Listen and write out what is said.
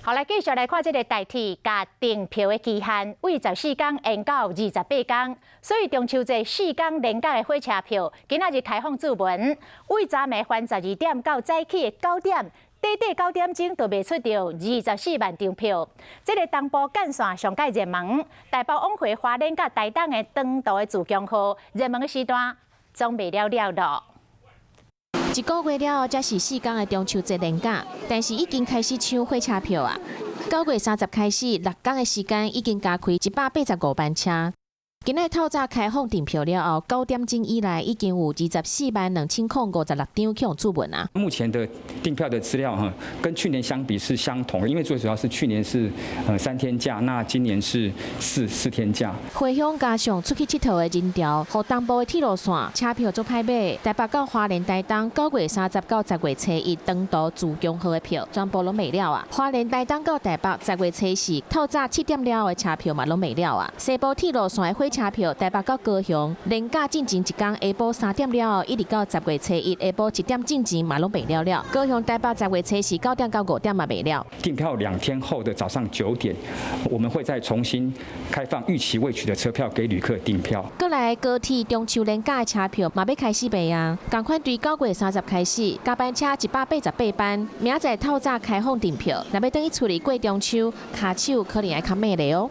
好，來繼續來看這个台鐵共訂票的期限，對14工延到28工，所以中秋節4工連假的火車票，今仔日開放注文，對昨暝翻12點到早起的9點，短短9點鐘就賣出著24萬張票。這个東部幹線上蓋熱門，台北往回花蓮佮台東的長途的自強號，熱門的時段總賣了了囉。一個月了後，才是4工的中秋節連假，但是已經開始搶火車票啊！9月30開始，6工的時間已經加開185班車。今仔透早開放訂票了後，9點鐘以來已經有242,056張予注文啊。目前的訂票的資料哈，跟去年相比是相同，因為最主要是去年是3天假，那今年是四天假。回鄉加上出去𨑨迌的人潮，予東部的鐵路線車票足歹買。台北到花蓮、台東，9月30到10月初一長途自強號的票全部攏賣了啊！花蓮、台東到台北10月初四透早7點了後的車票嘛攏賣了啊！西部鐵路線的火車票，台北到高雄連假進前一工下晡3點了後，一直到10月初一下晡1點進前嘛攏賣了了。高雄台北10月初四9點到5點嘛賣了。訂票2天後的早上9點，我們會再重新開放逾期未取的車票給旅客訂票。閣來高鐵中秋連假的車票嘛欲開始賣啊！仝款對9月30開始，加班車188班，明仔載透早開放訂票，若欲轉去厝裡過中秋，跤手可能愛較猛咧哦。